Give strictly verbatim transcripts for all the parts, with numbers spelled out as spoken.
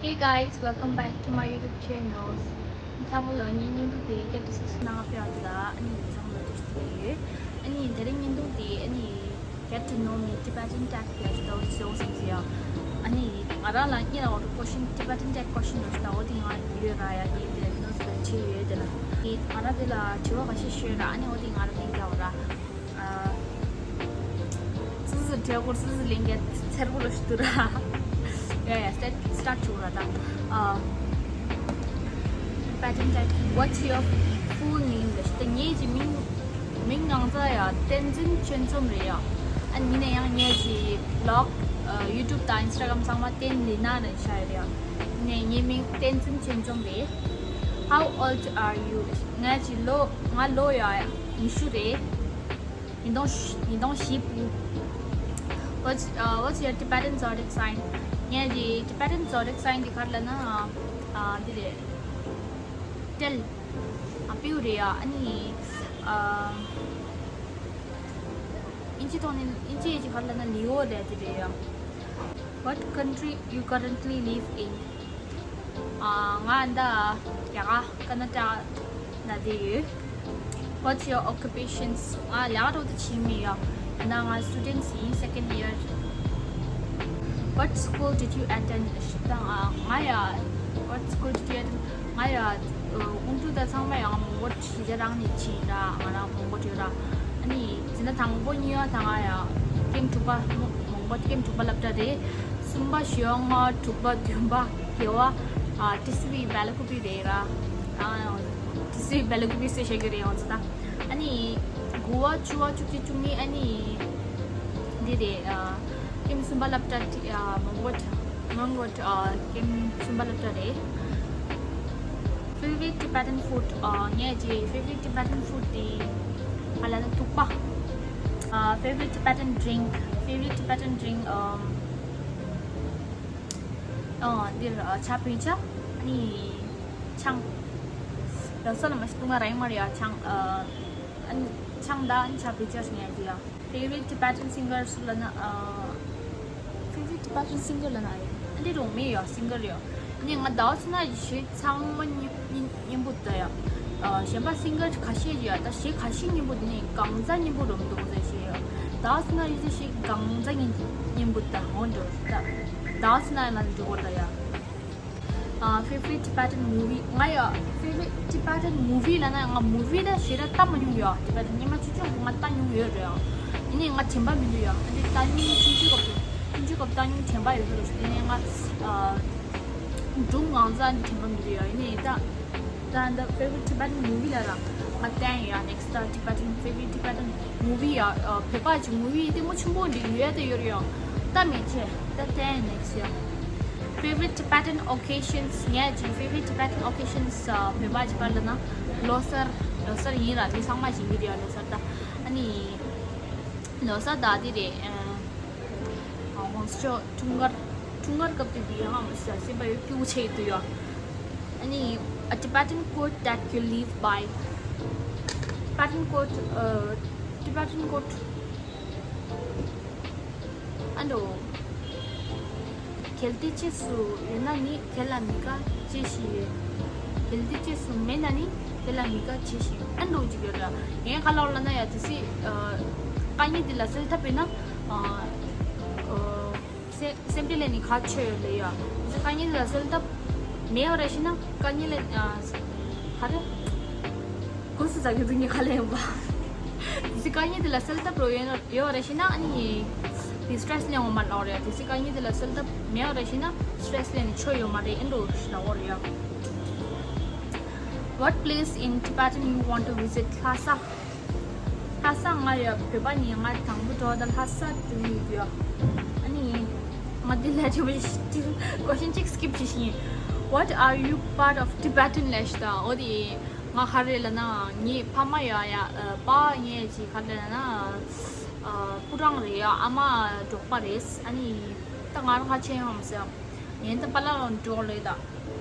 Hey guys, welcome back to my YouTube channel. ཚང་མ་ལ་ངའི་བརྙན་ཐུང་དེ་བརྒྱ་དང་སུམ་ཅུ་ནང་བ་ཡོད་ལ། ཨ་ནི་ཚང་མ་ལ་བཀྲ་ཤིས་བདེ་ལེགས། ཨ་ནི་དེ་རིང་བརྙན་ཐུང་དེ་ཨ་ནི་Get to know me Tibetan tag ལ་ཞུ་དགོས་བྱུང་སོང་ཟེར་ཡ། ཨ་ནི་ང་རང་ལ་སྙན་ལ་འོ་རུ་question, Tibetan tag question ལ་ཞུ་དགོས་དེ་ང་ཡོད་ར་ཡ། དེ་དེ་ནོ་སི་པེལ་བྱས་ཡོད། དེ་ལ་དེ་ང་རང་དེ་ལ་དྲི་བ་ཁ་ཤས་ཤོད་ར། ཨ་ནི་འོ་དེ་ང་རང་ལན་རྒྱག་འོ་ར། ཨ། སུ་སུ་འཕྲད་སྐོར་སུ་སུ་ལེན་ག་ཚེར་པོ་ལ་ཞུ་དུ་ར། ཡ་ཡ་start start བྱུང་ར་ད། ཨ། Tibetan tag, what's your full name? ལ་ཞུ་ད། ངའི་ཅི་མིང་མིང་ནང་ཚ་ཡ་བསྟན་འཛིན་ཆོས་འཛོམས་རེད་ཡ། ཨ་ནི་ནས་ཡང་ངའི་ཅི་blog, ཨ། YouTube དང་Instagram ཚང་མ་བསྟན་ལི་ན་རེད་ཤ་ཡ་རེད་ཡ། ནས་ངའི་མིང་བསྟན་འཛིན་ཆོས་འཛོམས་རེད། How old are you? ངའི་ཅི་ལོ་ང་ལོ་ཡ་ཉི་ཤུ་རེད། ཉིས་སྟོང་ཉིས་སྟོང་བཞི་པོ། What's, uh, what's your Tibetan zodiac sign? ངའི་ཅི་Tibetan zodiac sign དེ་ག་རེ་ལབ་ན། ཨ། འདི་རེད། སྤྲེལ། ཨ། སྤྲེའུ་རེད་ཡ། ཨ་ནི། ཨ། ཨིན་ཇི་ཐོག་ནས་ཨིན་ཇི་ཡི་ཅི་ག་རེ་ལབ་ན་ལི་ཨོ་རེད། དེ་རེད་ཡ། What country you currently live in? ཨ། ང་ད་རྒྱ་གར་ཀ་ན་ཊ་ཀ་ན་ཊ་ན་བསྡད་ཡོད། What's your occupations? ང་ལས་ཀ་འགྲོ་དུ་ཕྱིན་མི་ཡོད། ད་ང་students ཡིན། second year. What school did you attend? ད་ང་ཡ། What school did you attend? ང་ཡ། ཨུ་ཏུ་ད་ཚང་མ་ཡང་མོང་གོ་གཞིས་ཆགས་རང་ནས་ཕྱིན་ར། ང་རང་མོང་གོ་བྲོས་ར། ཨ་ནི་འཛིན་གྲྭ་དང་པོ་གཉིས་པ་ད་ང་ཡ་ཀེམ་དྲུག་པ་མོང་གོ་ཀེམ་དྲུག་པ་སློབ་གྲྭ་རེད། གསུམ་པ་བཞི་པ་ལྔ་པ་དྲུག་པ་བདུན་པ་བརྒྱད་པ། ཨ། ཊི་སི་ཝི་བེ་ལ་ཀུ་པི་རེད་ར། ཨ། ཊི་སི་ཝི་བེ་ལ་ཀུ་པི་ཟེར་བཤད་ཀྱི་རེད་ང་ཚོ་ད། ཨ་ནི་དགུ་པ་བཅུ་པ་བཅུ་གཅིག་བཅུ་གཉིས། ཨ་ནི་འདི་རེད། ཨ། ཀེམ་གསུམ་པ་སློབ་གྲྭ་ཊི། ཨ། མོང་གོ་མོང་གོ། ཨ། ཀེམ་གསུམ་པ་སློབ་གྲྭ་རེད། Favorite Tibetan food? ཨ། ངའི་ཅི་favorite Tibetan food དེ་ཨ་ལ་ན་ཐུག་པ། ཨ། Favorite Tibetan drink? Favorite Tibetan drink? ཨ། ཨ། འདིར་ཨ་ཇ་བོད་ཇ། ཨ་ནི་ཆང་། ལ་ས་ལ་མ་ཤི་ཏུ་ང་ར་ཡིན་མ་རེད་ཡ། ཆང་། ཨ། ཨ་ནི་ཆང་ད་ཨ་ནི་ཇ་བོད་ཇ་ཞིག་ཡ་འདི་ཡ། Favorite Tibetan singer སུ་ལ་ན། ཨ། Favorite Tibetan singer ལ་ན་ཡ། ཨ་འདི་རོང་མེ་ཡ་singer ཡ། ཨ་ནི་ང་ཟླ་བ་ཚོ་ན་ཡི་ཞེ་ཚང་མ་མཉེན་མཉེན་པོ་ད་ཡ། ཨ། གཞན་པ་singer ཁ་ཤས་ཡ། ད་ཞེ་ཁ་ཤས་མཉེན་པོ་འདི་ནི་གང་ཟག་མཉེན་པོ་རོ་མི་འདུག་ཟེར་ཞེ་ཡ། ཟླ་བ་ཚོ་ན་ཡི་ཞེ་གང་ཟག་མཉེན་མཉེན་པོ་ད་འོ་འདྲ་ད། ཟླ་བ་ཚོ་ན་ཡ་ལ་འདྲ་བོ་ད་ཡ། ཨ། Favorite Tibetan movie? ང་ཡ་favorite Tibetan movie ལ་ན་ང་movie ད་ཞེ་དྲག་ལྟ་མ་མྱོང་ཡ། Tibetan སྙན་མ་ཆུང་ཆུང་ང་ལྟ་མྱོང་ཡོད་རེད། ཡིན་ནའི་ང་དྲན་པ་མི་འདུག་ཡ། ཨ་འདི་ལྟ་མྱོང་ཆུང་ཆུང་སྐབས་དུ་ཆུང་ཆུང་སྐབས་ལྟ་མྱོང་དྲན་པ་ཡོད་ཤོས་རེད། དེ་ནས་ང་ཨ། སྒྲུང་ངང་ཚ་འདི་དྲན་པ་མི་འདུག་ཡ། ཡིན་ནའི་ད་ད་ད་favorite Tibetan movie ལ་ར་ང་བསྟན་ཡ། Next ད་Tibetan favorite Tibetan movie ཡ། ཨ། བོད་པ་ཅིག་movie ལྟད་མོ་ཆེན་པོ་འདི་ཡོད་ད་ཡོད་རེད་ཡ། ལྟ་མེད་ཅེ། ད་བསྟན་next ཡ། Favorite Tibetan occasions? ངའི་ཅི་favorite Tibetan occasions ཨ། བོད་པ་ཅིག་ག་ལ་ན་ལོ་གསར། ལོ་གསར་ཡིན་ར། མི་ཚང་མ་ཞིག་གི་རེད་ཡ་ལོ་གསར་ད། ཨ་ནི་ལོ་གསར་ད་འདི་རེད། ཨ། ཨ། ཧོན་སུ་ཅོ་འཁྲུངས་སྐར། འཁྲུངས་སྐར་སྐབས་དེ་དེ་ཡང་ཨ་མ་ཟ་སེམས་པ་ཡོད་སྐྱུ་ཆེ་ཡོད་དུ་ཡོད། ཨ་ནི་a Tibetan quote that you live by. Tibetan quote, ཨ། Tibetan quote ཨ་འདྲ། གལ་ཏེ་རྗེས་སུ་ཡོད་ན་ནི་དེ་ལ་མི་དགའ་ཅེས་ཤིག་ཡོད། གལ་ཏེ་རྗེས་སུ་མེད་ན་ནི་དེ་ལ་མི་དགའ་ཅེས་ཤིག་ཡོད། ཨ་འདྲ་ཅིག་ཡོད་ར། ངས་ག་ལ་ལབ་ན་ཡ་དེ་སི་ཨ། དཀའ་ངལ་འདི་ལ་སེལ་ཐབས་ཡིན་ན། ཨ། ཨ། སེམས་སེམས་ཁྲལ་ལས་ནི་ག་ཆོད་ཡོད་ལེ་ཡ། དེ་སི་དཀའ་ངལ་འདི་ལ་སེལ་ཐབས་མེད་ཡོད་ར་ཤི་ན་དཀའ་ངལ་ལས། ཨ། ག་རེ། གོ་སི་ཟ་གི་འདུག་ངས་ག་ལ་ཡོང་པ། དེ་སི་དཀའ་ངལ་འདི་ལ་སེལ་ཐབས་རོ་ཡོད་ན། ཡོད་རེད་ཤི་ན་ཨ་ནི་དེ་stress ལེན་འོ་མ་ལོག་རེད། དེ་སི་དཀའ་ངལ་དེ་ལ་སེལ་ཐབས་མེད་རེད་ཤི་ན་stress ལེན་ནི་ཆོ་ཡོད་མ་རེད། ཨེ་འགྲོ་ཤི་ན་འོ་རེད་ཡ། What place in Tibetan you want to visit? ལྷ་ས། ལྷ་ས་ང་ཡ་བོད་པ་ནི་ང་དང་པོ་འགྲོ་ད་ལྷ་ས་འགྲོ་ཡི་ཡ། ཨ་ནི་ང་དེ་ལ་དྲི་བ་ཞིག་question གཅིག་skip བྱེད་ཤིང་། What are you part of Tibetan ལས་ཤི་ད་འོ་དེ། ང་ག་རེ་ལབ་ན་ངའི་ཕ་མ་ཡ་ཡ་ཨ། པ་ངའི་ཅི་ག་རེ་ལབ་ན་ཨ། སྤུ་གྲང་རེད་ཡ། ཨ་མ་འབྲོག་པ་རེད། ཨ་ནི་ད་ང་རང་ཁ་ཆེ་ཡོང་ཟེར་ཡ། ངས་ད་པ་ལགས་འགྲོ་ལེ་ད།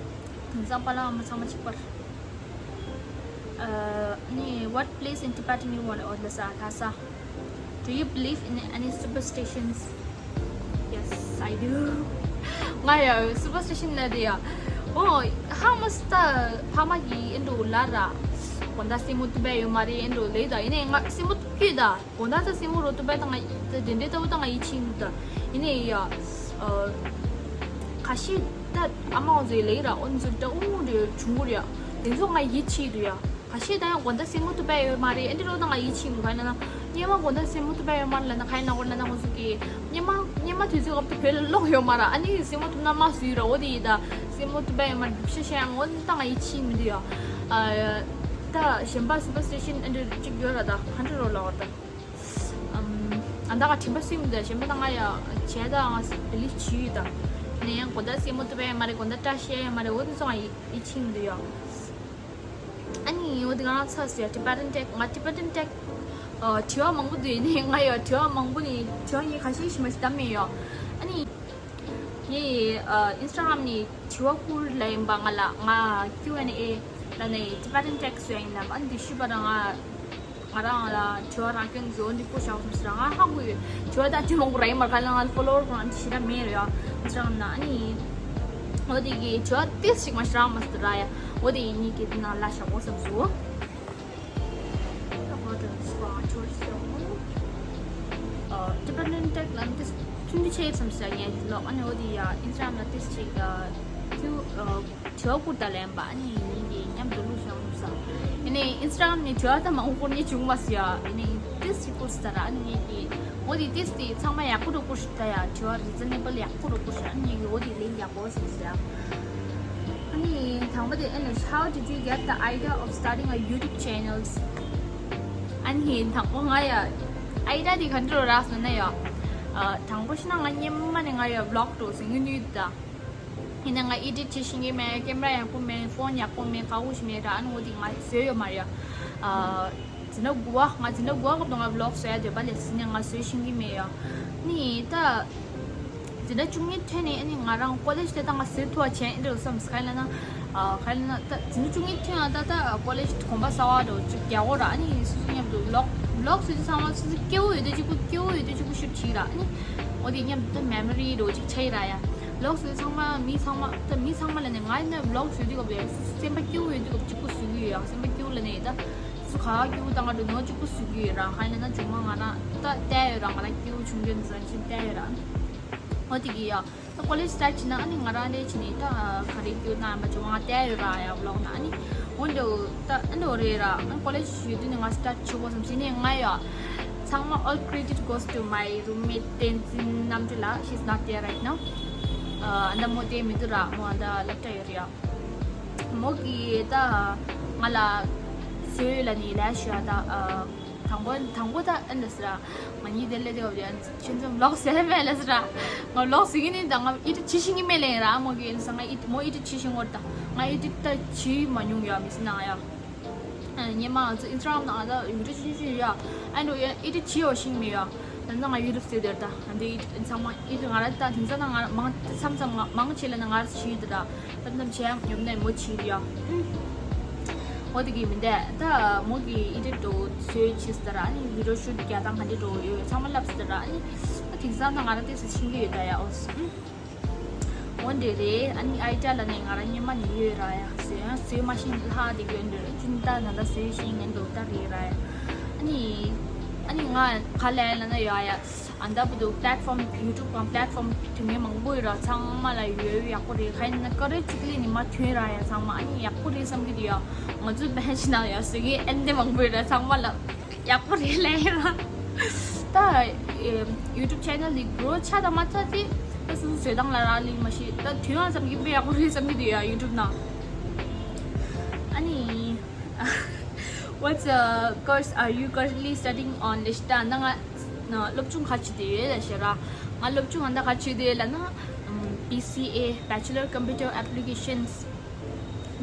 དེང་སང་པ་ལགས་ཨ་མ་ཚང་མ་གཅིག་པར། ཨ། ཨ་ནི་what place in Tibetan you want to visit? ལྷ་ས། Do you believe in any superstitions? Yes, I do. ང་ཡ་སུ་པར་སི་ཊི་ཤན་ལ་དེ་ཡ། ཨོ། ཧ་མ་སི་ད་ཕ་མ་གི་ཨེ་འགྲོ་ལ་ར། དགོང་དག་སེན་མོ་བཏུབ་པ་ཡོད་མ་རེད་ཨེ་འགྲོ་ལེ་ད་ཡིན་ནའི་ང་སེན་མོ་བཏུབ་ཀྱི་ད། དགོང་དག་ད་སེན་མོ་རོ་བཏུབ་པ་ད་ང་ད་དེ་འདྲའི་ལྟ་བུ་ད་ང་ཡིད་ཆེས་མི་ད། ཡིན་ནའི་ཡ། ཨ། ཁ་ཤས་ད་ཨ་མ་འོ་ཚོའི་ལེ་ར་ཨོ་ཚོ་ད་ཨུ་འདྲ་བྱུང་གི་རེད་ཡ། དེ་ཚོ་ང་ཡིད་ཆེས་འདུག་ཡ། ཁ་ཤས་ད་ཡང་དགོང་དག་སེན་མོ་བཏུབ་པ་ཡོད་མ་རེད་ཨེ་འདྲ་རོ་ད་ང་ཡིད་ཆེས་མི་ག་ཡིན་ན། སྔོན་མ་དགོང་དག་སེན་མོ་བཏུབ་པ་ཡོད་མ་རེད་ལ་ན་ག་ཡིན་ན་གོ་ལ་ན་ང་ཚོ་གི་སྔོན་མ་སྔོན་མ་དུས་ཚོད་སྐབས་དུ་བོད་ལ་ལོག་ཡོད་མ་ར་ཨ་ནི་སེན་མོ་བཏུབ་ན་མ་སུ་ཡོད་ར་འོ་དེ་ཡིན་ད། སེན་མོ་བཏུབ་པ་ཡོད་མ་རེད་ཤ་ཤ་ཡང་འོ་ད་ང་ཡིད་ཆེས་མི་འདུག་ཡ། ཨ། ད་གཞན་པ་སུ་པར་སི་ཊི་ཤན་ཨེ་འདྲ་ཅིག་ཡོད་ར་ད་ག་འདྲ་རོ་ལ་བར་ད། ཨམ། ཨ་ད་ང་དྲན་པ་སུ་ཡིན་མི་འདུག་གཞན་པ་ད་ང་ཡ་བྱས་ད་ང་བི་ལིབ་བྱས་ཡོད་ད། ནས་ཡང་དགོང་དག་སེན་མོ་བཏུབ་པ་ཡོད་མ་རེད་དགོང་དག་བཀྲ་ཤིས་ཡོད་མ་རེད་འོ་དེ་ཚོ་ང་ཡིད་ཡིད་ཆེས་མི་འདུག་ཡ། ཨ་ནི་འོ་དེ་ང་རང་ཚ་ཟེར་ཊི་བེ་ཊན་ཊེག་ང་ཊི་བེ་ཊན་ཊེག་ཨ། དྲི་བ་མང་པོ་འདུག་ཡིན་ནའི་ང་ཡ་དྲི་བ་མང་པོ་ནི་དྲི་བ་ངས་ཁ་ཤས་ཤིག་མ་ཞིག་བཏང་མེད་ཡོད། ཨ་ནི་ངས་ཨ། ཨིན་སི་ཊ་གྷ་རམ་ནས་དྲི་བ་བསྐུར་ལ་ཡིན་པ་ང་ལ་ང་ཀིའུ་ཨེན་ཨེ་ལ་ནས་ཊི་བེ་ཊན་ཊེག་བཟོ་ཡ་ཡིན་ལབ་ཨ་ནི་དེ་ཞུས་པ་རང་ང་ང་རང་ལ་དྲི་བ་རག་མཁན་ཚོ་འདི་སྐུ་ཞབས་སུ་རང་ང་ཧ་གོ་ཡོད། དྲི་བ་དང་དྲི་མང་པོ་རག་ཡིན་མ་ག་ལ་ང་ཕོ་ལོ་ཝར་ཁོང་ཨ་ནི་ཞེ་དྲག་མེད་རེད་ཡ། ཨིན་སི་ཊ་གྷ་རམ་ན་ཨ་ནི་འོ་དེ་གི་དྲི་བ་ཏིས་ཞིག་མ་ཞིག་རག་མ་སི་ར་ཡ། འོ་དེ་ཡིན་ནི་གི་དེ་ནང་ལ་ཞག་པོ་བསམ་སོ། ཊི་བེ་ཊན་ཊེག་ལ་ཏིས་ཐུང་ཐུང་ཆེ་བསམ་ས་ངས་ལོག་ཨ་ནི་འོ་དེ་ཡ་ཨིན་སི་ཊ་གྷ་རམ་ལ་ཏིས་ཅིག་ཁྱུ། དྲི་བ་བསྐུར་ད་ལན་པ་ཨ་ནི་ངེད་ཀྱིས་མཉམ་དུ་བླུགས་བཞག་ཡིན་ས། ཡིན་ནའི་ཨིན་སི་ཊ་གྷ་རམ་ནས་དྲི་བ་ད་མང་པོ་བསྐུར་ནས་བྱུང་མ་སོང་ཡ། ཡིན་ནའི་ཏིས་ཅིག་བསྐུར་ས་ར་ཨ་ནི་ངེད་ཀྱིས་འོ་དེ་ཏིས་དེ་ཚང་མ་ཡག་པོ་འགྲོ་བསྐུར་ཤིག་ད་ཡ་དྲི་བ་རི་ཛ་ནེ་བལ་ཡག་པོ་འགྲོ་བསྐུར་ཤིག་ཨ་ནི་ངེད་ཀྱིས་འོ་དེ་ལན་ཡག་པོ་ཟིན་ས་ཡ། ཨ་ནི་དང་པོ་དེ་ཨ་ནི་How did you get the idea of starting a YouTube channel? ཨ་ནི་དང་པོ་ང་ཡ་ཨའི་ཌི་ཡ་དེ་ག་འདྲ་རག་སོང་ན་ཡ། དང་པོ་ཤི་ན་ང་སྔོན་མ་ནས་ང་ཡ་བི་ལོག་འགྲོ་ཟིན་གི་ནུས་ད། ཡིན་ན་ང་ཨེ་ཌིཊ་བྱེད་ཤེས་ཀྱི་མེད། ཀེམ་ར་ཡག་པོ་མེད། ཕོན་ཡག་པོ་མེད། ག་འུ་ཞིག་མེད་ར། ཨ་ནི་འོ་དེ་ང་བཟོས་ཡོད་མ་རེད། ཨ། འཛིན་གྲྭ་དགུ་པ། ང་འཛིན་གྲྭ་དགུ་པ་སྐབས་དུ་ང་བི་ལོག་བཟོ་ཡ་འདོད་པ་ལས་སྲིད་ནས་ང་བཟོས་ཤེས་ཀྱི་མེད་ཡ། ནི་ད། འཛིན་གྲྭ་བཅུ་གཉིས་ཐོན་ནས་ཨ་ནི་ང་རང་ཀོ་ལེཇ་དེ་ད་ང་བཟོས་ཐུབ་པ་བྱས་ཨེ་འདྲ་བསམ་ག་ལ་ན། ཨ། ག་ལ་ན་ད་འཛིན་གྲྭ་བཅུ་གཉིས་ཐོན་ཡ་ད་ད་ཀོ་ལེཇ་གོམ་པ་གསར་པ་འགྲོ་ཅིག་རྒྱག་གོ་ར། ཨ་ནི་སོ་སོ་མཉམ་དུ་བི་ལོག་བི་ལོག་བཟོས་དུས་ཚང་མ་སོ་སོ་སྐྱེ་བོ་ཡོད་དུས་གཅིག་པུ་སྐྱེ་བོ་ཡོད་དུས་གཅིག་པུ་ཤུཊ་བྱས་ར། ཨ་ནི་འོ་དེ་མཉམ་དུ་མེ་མོ་རི་འགྲོ་ཅིག་ཆགས་ཡི་ར་ཡ། ལོག་སུ་ཚང་མ་མི་ཚང་མ་ད་མི་ཚང་མ་ལ་ནས་ང་ཡིན་ན་ལོག་སུ་དུས་སྐབས་ལ་སེམས་པ་སྐྱིད་པོ་ཡོད་དུས་སྐབས་གཅིག་པུ་སུ་གི་ཡོད་ཡ། སེམས་པ་སྐྱིད་པོ་ལ་ནས་ད་སུ་ག་ག་སྐྱིད་པོ་བཏང་ག་འགྲོ་ནོ་གཅིག་པུ་སུ་གི་ཡོད་ར། ཧ་ཡིན་ན་ཆུང་མ་ང་རང་ད་བལྟས་ཡོད་ར། ང་རང་སྐྱིད་པོ་བྱུང་རྒྱུ་འཛིན་ཅིག་བལྟས་ཡོད་ར། འོ་དེ་གི་ཡ་ད་ཀོ་ལེཇ་སི་ཊར་བྱས་ན་ཨ་ནི་ང་རང་རེད་བྱས་ནས་ད་ག་རེ་སྐྱིད་པོ་བཏང་ཡ་མ་ཆུང་མ་ང་བལྟས་ཡོད་ར་ཡ། ལོག་ན་ཨ་ནི་འོན་ཏེ་ད་ཨ་ནི་འོ་རེད་ར། ཨ་ནི་ཀོ་ལེཇ་ཡོད་དུས་ནས་ང་སི་ཊར་བྱེད་དགོས་བསམ་བྱས་ནས་ང་ཡ་ཚང་མ་all credit goes to my roommate བསྟན་འཛིན་རྣམ་གྲོལ་ལགས། She's not there right now. ཨ་ད་མོ་དེ་མི་འདུག་ར། མོ་ཨ་ད་སློབ་གྲྭ་ཡོད་རེད་ཡ། མོ་གིས་ད་ང་ལ་བཟོས་ལ་ནི་ལས་ཞུ་ཡ་ད། དང་པོ་དང་པོ་ད་ཨེ་འདྲ་ཟེར་ར། ང་གཉིས་དེ་ལས་དེ་བ་དེ་ཁྱེད་ཚོ་ལོག་ཟེར་མེད་ལ་ཟེར་ར། ང་ལོག་ཟེར་གི་ནི་ད་ང་ཨེ་ཌིཊ་བྱེད་ཤེས་ཀྱི་མེད་ལེ་ར། མོ་གིས་ཨེ་འདྲ་ཟེར། ང་ཨེ་མོ་ཨེ་ཌིཊ་བྱེད་ཤེས་ངོར་ད་ང་ཨེ་ཌིཊ་ད་བྱེད་མ་མྱོང་ཡ། མི་སེར་ནང་ཡ། སྔོན་མ་ང་ཚོ་ཨིན་སི་ཊ་གྷ་རམ་ནང་ད་ཡུ་ཊུབ་ཅིག་ཅིག་ཡོད་ཡ། ཨ་ནི་ཨེ་ཌིཊ་བྱེད་ཡོད་ཤེས་མེད་ཡ། ད་ནི་ང་ཡུ་ཊུབ་ཟེར་དེར་ད་ང་འདི་ཨེ་ཌིཊ་ཚང་མ་ཨེ་ཌིཊ་ང་ར་ད་དེང་སང་ན་ང་མང་མཚམས་མཚམས་ང་མང་ཆེ་ལ་ན་ང་ར་བྱེད་ཡོད་ད། ད་མཚམས་བྱེད་ཡ་ཡོད་ན་མོ་བྱེད་ཡ། འོ་དེ་གི་མི་འདས་ད་མོ་གི་ཨེ་ཌིཊ་འགྲོ་བཟོས་བྱས་ད་ར། ཨ་ནི་བི་ཌིའོ་ཤུཊ་རྒྱག་སྟངས་ག་འདྲ་འགྲོ་ཡོད་ཚང་མ་ལབ་ད་ར། ཨ་ནི་ད་དེང་སང་ན་ང་ར་དེ་ཚོ་ཤེས་ཀྱི་ཡོད་ད་ཡ། ཨོ་སི། འོ་འདྲ་རེད། ཨ་ནི་ཨའི་ཌི་ཡ་ལ་ནས་ང་རང་སྔོན་མ་ནས་ཡོད་ར་ཡ། བཟོས་ཡང་བཟོས་མ་ཤེས་ལྷག་དེ་གི་འདྲ་ཅུང་ད་ན་ད་བཟོས་ཤེས་ངན་འགྲོ་ད་རེད་ར་ཡ། ཨ་ནི་ཨ་ནི་ང་ག་ལ་ཡ་ལ་ན་ཡོད་ཡ། ཨ་ད་བུ་དུ་པི་ལེཊ་ཕོམ་ཡུ་ཊུབ་གང་པི་ལེཊ་ཕོམ་དུ་ངས་མང་པོ་ཡོད་ར། ཚང་མ་ལ་ཡོད་ཡག་པོ་རེད། ག་ཡིན་ན་ཀ་རེ་གཅིག་ལས་ནི་མ་ཐོན་ར་ཡ། ཚང་མ་ཨ་ནི་ཡག་པོ་རེད་བསམ་གི་འདུག་ཡ། ང་ཚོའི་བྷེན་ཆི་ནང་ཡ་བཟོས་ངས་ཨེ་འདྲ་མང་པོ་ཡོད་ར། ཚང་མ་ལ་ཡག་པོ་རེད་ལབ་ཡོད་ར། ད་ཡུ་ཊུབ་ཆེ་ནལ་འདི་གྲོ་ཆགས་དང་མ་ཆགས་དེ་ད་སོ་སོ་བཟོས་སྟངས་ལ་རག་ལས་མ་ཤེས། ད་དུས་ཡང་ཙམ་གྱི་དཔེ་ཡག་པོ་རེད་བསམ་གི་འདུག་ཡ་ཡུ་ཊུབ་ནང་། ཨ་ནི། What course are you currently studying on? ལབ་ཤི་ད་ང་སློབ་སྦྱོང་ག་རེ་བྱེད་དེ་ཡོད་ལབ་ཤི་ར། ང་སློབ་སྦྱོང་ད་ག་རེ་བྱེད་དེ་ཡོད་ལབ་ན། བི་སི་ཨེ། Bachelor Computer Applications.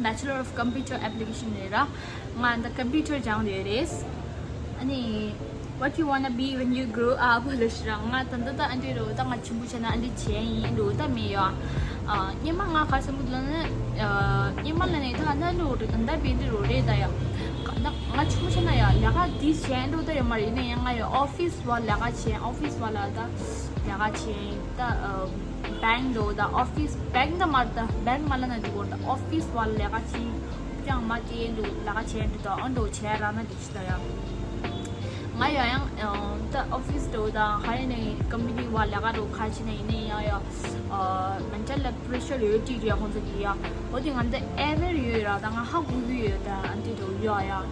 Bachelor of Computer Application རེད་ར། ང་ད་ཀམ་པུ་ཊར་སྦྱངས་ཡོད་རེད། ཨ་ནི། What you wanna be when you grow up? ལབ་ཤི་ར། ང་ད་ད་ད་ཨ་འདྲ་རོ་ད་ང་ཆེན་པོ་ཆགས་ན་ཨ་འདྲ་བྱས་ཡིན་འགྲོ་ད་མེད་ཡ། ཨ་སྔོན་མ་ང་ག་རེ་བསམ་གི་འདུག་ལབ་ན། ཨ་སྔོན་མ་ལ་ནས་ད་ཨ་འདྲ་རོ་རེད། ད་བི་འདྲ་རོ་རེད་ད་ཡ། ད་ ང་ཆུང་ཆུང་ན་ཡ་ལས་ཀ་འདི་བྱས་འགྲོ་ད་ཡོད་མ་རེད། ཡིན་ན་ཡང་ང་ཡ་ཨོ་ཕིས་བ་ལས་ཀ་བྱས། ཨོ་ཕིས་བ་ལ་ད་ལས་ཀ་བྱས་ད་བེང་འགྲོ་ད་ཨོ་ཕིས་བེང་ད་མ་རེད། ད་བེང་མ་ལ་ན་འགྲོ་ད་ཨོ་ཕིས་བ་ལས་ཀ་བྱས་ཀྱང་མ་བྱས་འགྲོ་ལས་ཀ་བྱས་འགྲོ་ད་ཨོ་འགྲོ་བྱས་ར་ན་འགྲིག་ད་ཡ། ང་ཡ་ཡང་ད་ཨོ་ཕིས་འགྲོ་ད་ཧ་ཡ་ནས་ཀམ་པ་ནི་བ་ལས་ཀ་འགྲོ་ཁ་ཆེ་ན་ཡིན་ན་ཡང་ཡ་མེན་ཊལ་ལ་པི་རེ་ཤར་ཡོད་ཀྱི་རེད་ཁོང་ཚོ་གི་ཡ། འོ་དེ་ང་འདི་ཨེ་ཝེར་ཡོད་ར་ད་ང་ཧ་གོ་གི་ཡོད་ད་ཨ་འདི་འགྲོ་ཡ་ཡ།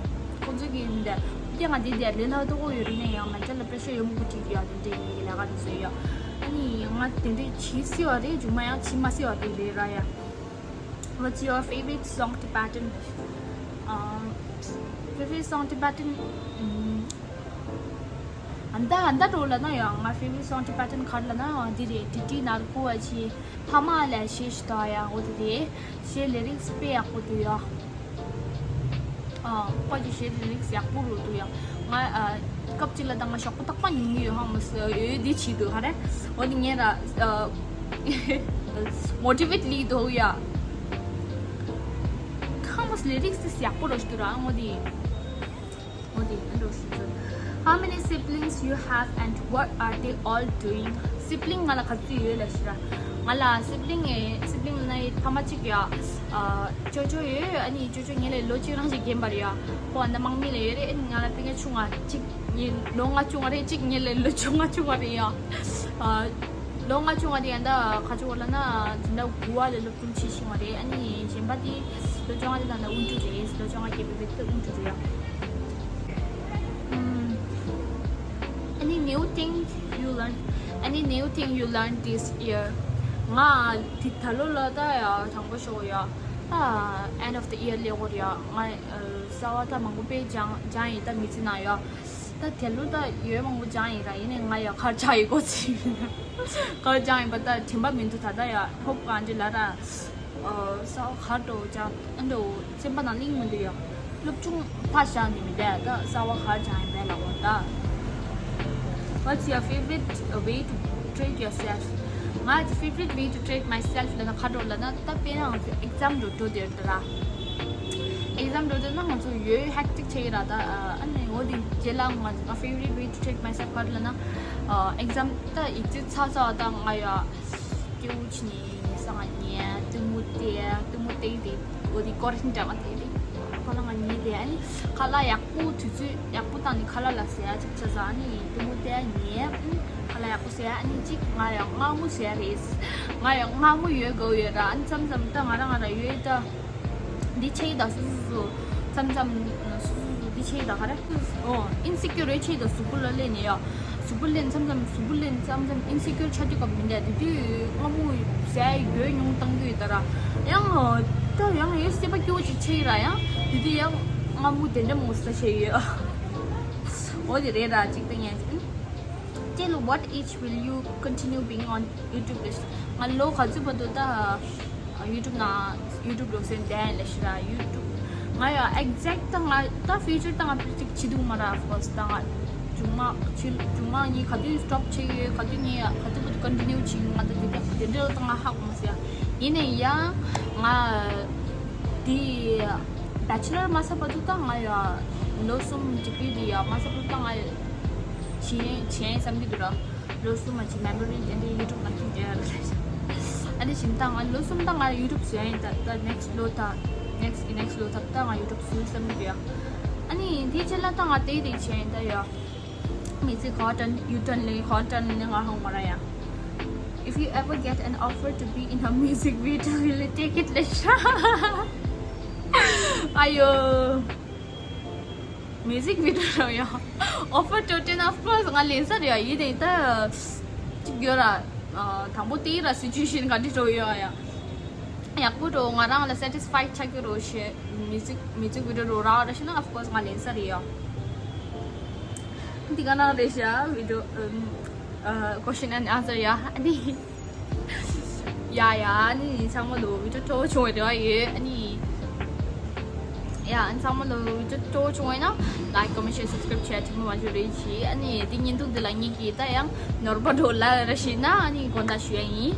ཁོང་ཚོ་གི་འདི་དེ་ང་འདི་འདི་ལས་སླ་ཏོག་ཡོད་རེད་ན་ཡང་མེན་ཊལ་ལ་པི་རེ་ཤར་ཡོད་མོ་གི་ཡ་དེ་འདྲའི་ལས་ཀ་དེ་ཚོ་ཡ། ཨ་ནི་ང་དེ་འདྲའི་བྱེད་སྲིད་པ་རེད། མཇུག་མ་ཡང་བྱེད་མ་སྲིད་པ་དེ་རེད་ར་ཡ། What's your favorite song Tibetan? Um, favorite song Tibetan? ཨ་ད་ཨ་ད་འགྲོ་ལ་ན་ཡང་ང་favorite song Tibetan ག་རེ་ལ་ན་འདི་རེད། ཏི་ཏི་ནར་ཀོ་ཨ་ཆི་ཕ་མ་ལ་ཤེས་ཤི་ད་ཡ་འོ་དེ་རེད། ཤེས་ལེ་རིགས་དཔེ་ཡག་པོ་འདུག་ཡ། ཨ་ཁོ་ཅི་ཤེས་ལེ་རིགས་ཡག་པོ་རུ་འདུག་ཡ། ང་ཨ་སྐབས་གཅིག་ལ་ད་ང་ཞོགས་པ་རྟག་པ་ཉུང་ཡོད་ཧ་མ་སོ་ཡོད་འདི་བྱེད་འདུག་ག་རེ། འོ་དེ་ངས་ར་ཨ་མོ་ཊི་ཝེཊ་ལི་འདུག་ཡ། ཁ་མོ་ལེ་རིགས་དེ་ཡག་པོ་རོ་ཞིག་འདུག་ར་འོ་དེ། འོ་དེ་ཨ་འགྲོ་ཞིག་འདུག How many siblings you have and what are they all doing? སིབ་ལིང་ང་ལ་ག་ཚོད་ཡོད་ལ་ཤི་ར། ང་ལ་སིབ་ལིང་ངའི་སིབ་ལིང་ལ་ན་ཡི་ཕ་མ་གཅིག་ཡ། ཨ་ཅོ་ཅོ་ཡོད། ཨ་ནི་ཅོ་ཅོ་ངེད་ལས་ལོ་གཅིག་རང་ཞིག་རྒན་པ་རེད་ཡ། ཁོ་ཨ་ན་དམག་མི་ལ་ཡོད་རེད། ཨ་ནི་ང་ལ་སྤུན་ཀྱག་ཆུང་ང་གཅིག་ངེད་ལོ་ལྔ་ཆུང་བ་རེད། གཅིག་ངེད་ལས་ལོ་བཅོ་ལྔ་ཆུང་བ་རེད་ཡ། ཨ་ལོ་ལྔ་ཆུང་བ་དེ་ཡང་ད་ག་ཅོ་བ་ལ་ན་འཛིན་གྲྭ་དགུ་བ་ལ་སློབ་སྦྱོང་བྱེད་བཞིན་པ་རེད། ཨ་ནི་གཞན་པ་དེ་ལོ་བཅོ་ལྔ་དེ་ད་ལྟ་དབུ་འབྱེད་རེད། ལོ་བཅོ་ལྔ་བརྒྱད་པའི་བེད་དེ་དབུ་འབྱེད་རེད་ཡ། ཨམ། Any new thing you learn? Any new thing you learn this year? ང་དེ་ད་ལོ་ལ་ད་ཡ་དང་པོ་ཤོག་ཡ། ད་end of the year ལེགས་བོར་ཡ། ང་གསར་བ་ད་མང་པོ་དཔེ་སྦྱང་སྦྱང་ཡིན་ད་མི་ཚེ་ནང་ཡ། ད་དེ་ལོ་ད་ཡོད་མང་པོ་སྦྱང་ཡིན་ར། ཡིན་ནའི་ང་ཡ་གར་ཆགས་ཡི་གོ་ཚི་གར་སྦྱང་ཡིན་པ་ད་དྲན་པ་མི་འདུག་ད་ད་ཡ་ཧོབ་གང་ཅི་ལ་ར། ཨ་ས་གར་འགྲོ་ཅག་ཨ་འགྲོ་སེམས་པ་ནང་གླེང་མི་འདུག་ཡ། སློབ་ཆུང་ཕ་བཞག་ནི་མི་འདུག་ད་གསར་བ་གར་སྦྱང་ཡིན་པས་ལ་འོ་ད། What's your favorite way to treat yourself? ང་གི་favorite way to treat myself ལ་ན་ག་འགྲོ་ལ་ན་ད་དཔེར་ན་ང་ཚོ་exam འགྲོ་འགྲོ་དེར་ད་ར། exam འགྲོ་དེ་ན་ང་ཚོ་ཡོད་hectic ཆེ་གི་ར་ད། ཨ་ནི་འོ་དེ་རྗེས་ལ་ང་ང་favorite way to treat myself ག་རེ་ལ་ན་exam ད་ཡིག་ཚད་ཚ་ཚ་ད་ང་ཡ་སྐྱེ་བོ་ཆི་ནི་ས་ང་ཉལ་གཏུམ་མོ་བལྟས་གཏུམ་མོ་བལྟས་དེ་འོ་དེ་ཀོ་རིན་འདྲ་བ་བལྟས་དེ་ཁ་ལག་ང་ཉལ་དེ་ཨ་ནི་ཁ་ལག་ཡག་པོ་དུས་ཚོད་ཡག་པོ་བཏང་ནི་ཁ་ལག་ལ་ཟེར་ཡ་ཅིག་ཆ་ས་ཨ་ནི་གཏུམ་མོ་བལྟས་ཉལ་ཁ་ལག་ཡག་པོ་ཟེར་ཡ་ཨ་ནི་ཅིག་ང་ཡང་མངར་མོ་ཟེར་ཡ་རེད། ང་ཡང་མངར་མོ་ཡོད་དགོས་ཡོད་ར། ཨ་ནི་མཚམས་མཚམས་ད་ང་རང་ང་རང་ཡོད་ད། འདི་ཆེ་ད་སུ་སུ་སུ་མཚམས་མཚམས་སུ་སུ་སུ་འདི་ཆེ་ད་ག་རེ། ཨོ་ཨིན་སི་ཀྱོར་རེ་ཆེ་ད་གཟུགས་པོ་ལ་ལས་ནས་ཡ། གཟུགས་པོ་ལེན་མཚམས་མཚམས་གཟུགས་པོ་ལེན་མཚམས་མཚམས་ཨིན་སི་ཀྱོར་ཆགས་དུས་སྐབས་མི་འདྲ་དེ་དུས་སྔ་མོ་ཟས་རྒྱོས་ཉུང་བཏང་གི་ཡོད་ད་ར། ཡང་ད་ཡང་ཡོད་སྲིད་པ་སྐྱོ་ཅིག་ཆེ་ར་ཡང་དེ་དུས་ཡང་སྔ་མོ་དེ་འདྲ་མོ་ས་ཆེ་ཡོད། འོ་དེ་རེད་ར་གཅིག་ད་ངས། Till what age will you continue being on YouTube ལས། ང་ལོ་ག་ཚོད་བར་དུ་ད་YouTube ནང་YouTube ལོ་སེམས་ལྡན་ལས་ཤི་ར་YouTube ང་ཡ་exact ད་ང་ད་future ད་ང་predict བྱེད་ཐུབ་མ་ར། Of course ད་ང་མཇུག་མ་ཕྱི་མཇུག་མ་ངས་ག་དུས་stop བྱེད་ཡོད་ག་དུས་ངས་ག་དུས་བར་དུ་continue བྱེད་ཡོད་ང་ད་དེ་དེ་དེ་འདྲ་ད་ང་ཧ་གོ་མ་སོང་ཡ། ཡིན་ནའི་ཡང་ང་དེ་bachelor མ་ཚར་བར་དུ་ད་ང་ཡ་ལོ་གསུམ་degree དེ་ཡ་མ་ཚར་བར་དུ་ད་ང་ཡ། བྱེད་བྱེད་བསམ་གྱི་འདུག་ར། ལོ་གསུམ་མ་གཅིག་memory དེ་འདྲའི YouTube ནང་ཁྱེར་འཇོག་ཡ་ར་ལས། ཨ་ནི་བཞིན་ད་ང་ལོ་གསུམ་ད་ང་YouTube བཟོ་ཡ་ཡིན་ད་ད་next ལོ་ད་next གི་next ལོ་ད་ད་ང་YouTube བཟོ་བསམ་གྱི་འདུག་ཡ། ཨ་ནི་དེའི་རྗེས་ལ་ད་ང་དེ་དེ་བྱེད་ཡ་ཡིན་ད་ཡ། མི་ཚེ་ག་ཏན་ཡུ་ཏན་ལེ་ག་ཏན་ལེ་ང་ཧང་མ་ར་ཡ། If you ever get an offer to be in a music video, will you take it ལས། ཨ་ཡོ། Music video རོ་ཡ། Offer to ten of course ང་ལེན་ས་རེད་ཡ། ཡིན་ནའི་ད་ཅིག་ཡོད་ར། དང་པོ་དེ་ར་situation ག་འདྲ་རོ་ཡ་ཡ། ཡག་པོ་རོ་ང་རང་ལ་satisfied ཆགས་ཀྱི་རོ་ཞེས་music music video རོ་རག་ར་ཤི་ན་of course ང་ལེན་ས་རེད་ཡ། འདི་ག་ནང་རེད་ཤ་video ཨ་question and answer ཡ། ཨ་ནི། ཡ་ཡ་ཨ་ནི་ཚང་མ་ལོ་video སྤྲོ་བྱུང་བའི་རེ་བ་ཡོད། ཨ་ནི། ཡ་ཨ་ནི་ཚང་མ་ལོ་video སྤྲོ་བྱུང་བས་ན་like comment share subscribe བྱས་ཐུབ་མི་མ་བྱུང་རེད་ཅི། ཨ་ནི་འདི་བརྙན་ཐུང་འདི་ལ་ངེད་ཀྱིས་ད་ཡང་ནོར་བ་འགྲོ་ལ་ར་ཤི་ན་ཨ་ནི་དགོངས་དག་ཞུ་ཡ་ཡིན།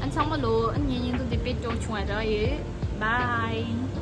ཨ་ནི་ཚང་མ་ལོ་ཨ་ནི་བརྙན་ཐུང་འདི་དཔེ་སྤྲོ་བྱུང་བའི་རེ་བ་ཡོད། Bye.